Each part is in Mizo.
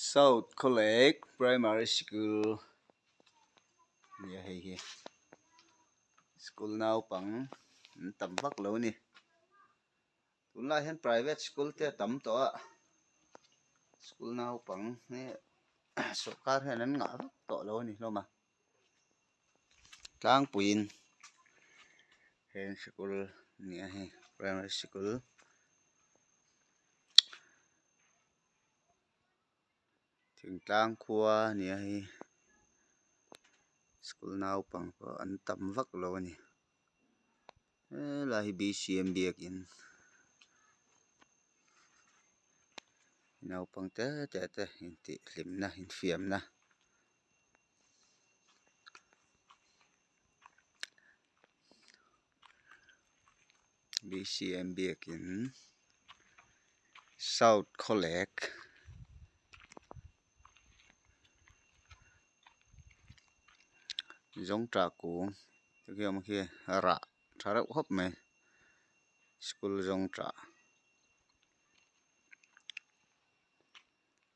South Khawlek Primary School nia hei hi school naupang an tam vak lo a ni tunlai hian private school te a tam tawh a school naupang hi sawrkar hian an ngah vak tawh lo a ni hlawm a tlangpuiin heng sikul nia hei primary sikul. Thingtlang khua a ni a hei school naupang pawh an tam vak lo a ni helai hi B C M biakin naupang te te te intih hlimna infiamna. B C M biakin south khawlek zawngṭah kung te khi a awm khi rah tha reuh khawp mai school zawngṭah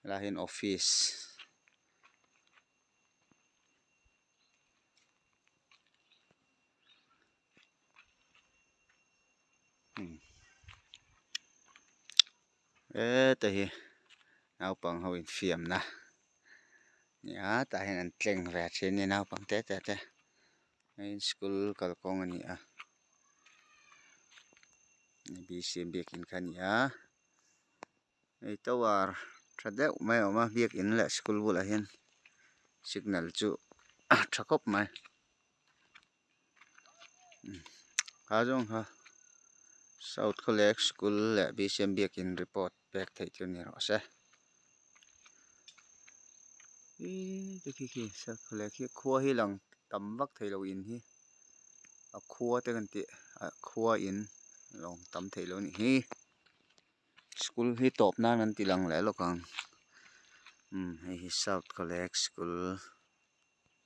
helaiah hian office. Heta hi naupang ho infiamna nia tah hian an tleng ve thin a ni naupang te te te hei school kalkawng a ni a B C M biakin kha a ni a hei tower tha deuh mai a awm a biakin leh school bulah hian signal chu a tha khawp mai. Ha zawng kha South Khawlek School leh B C M biakin report pek theih chu ni rawh se ihh te khi khi South Khawlek hi khua hi lang tam vak thei lo in hi a khua te kan tih a khua in lawng tam thei lo a nih hi school hi tawp nan an ti lang leh lawk ang umm hei hi South Khawlek School.